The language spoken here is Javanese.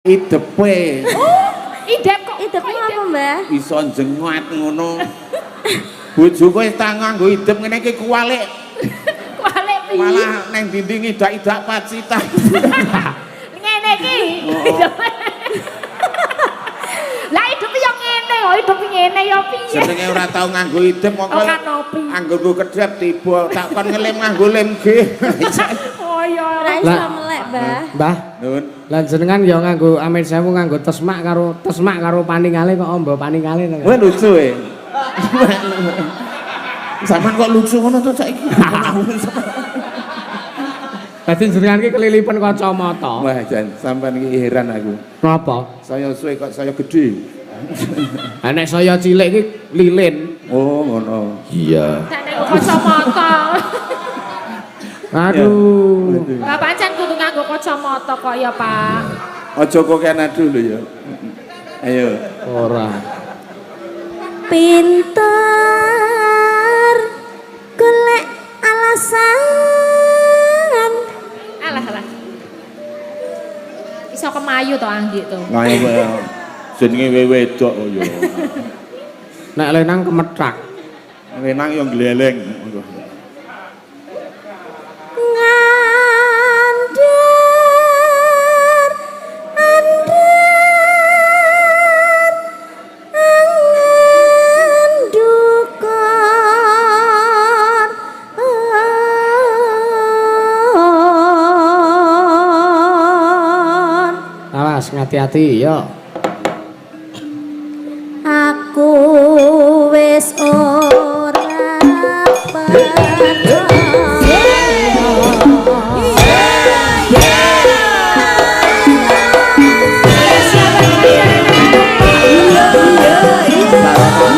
Idepe. Oh, idep kok. Idepmu kok apa, Mbah? Iso jengat ngono. Bojoku wis tak nganggo idep ngene iki kuwalik. Kuwalik piye? Malah neng dinding idak-idak pacitan. Ngene iki. Oh. Lah idep yo ngene kok, idep ngene yo piye? Jenenge ora tau nganggo idep mongko. Oh, kanopi. Anggo kedhep tiba tak kon ngelem nganggo lem G. Oh iya. Ora iso Lah. melek, Mbah. Mbah, Nun. lan jenengan ya nganggo amit sewu nganggo tesmak karo paningale kok amba paningale to. Wah lucu e. Sampeyan kok lucu ngono to saiki. Dadi jenengan iki kelilipan kacamata. Wah jan sampean iki heran aku. Napa? Saya suwe kok saya gede. Ha nek saya cilik iki lilin. Oh ngono. Iya. Nek nganggo kacamata. Aduh. Lah pancen kudu nganggo kacamata kok ya, Pak. Aja kok kena dulu ya. Ayo. Ora. Pinter golek alasan. Alah alah. Iso kemayu to Anggi to. Lah iya jenenge wedok kok ya. Nek lenang kemethak. Lenang yo gleleng. Ngandar andar angan dukor. Awas ngati-ati yo.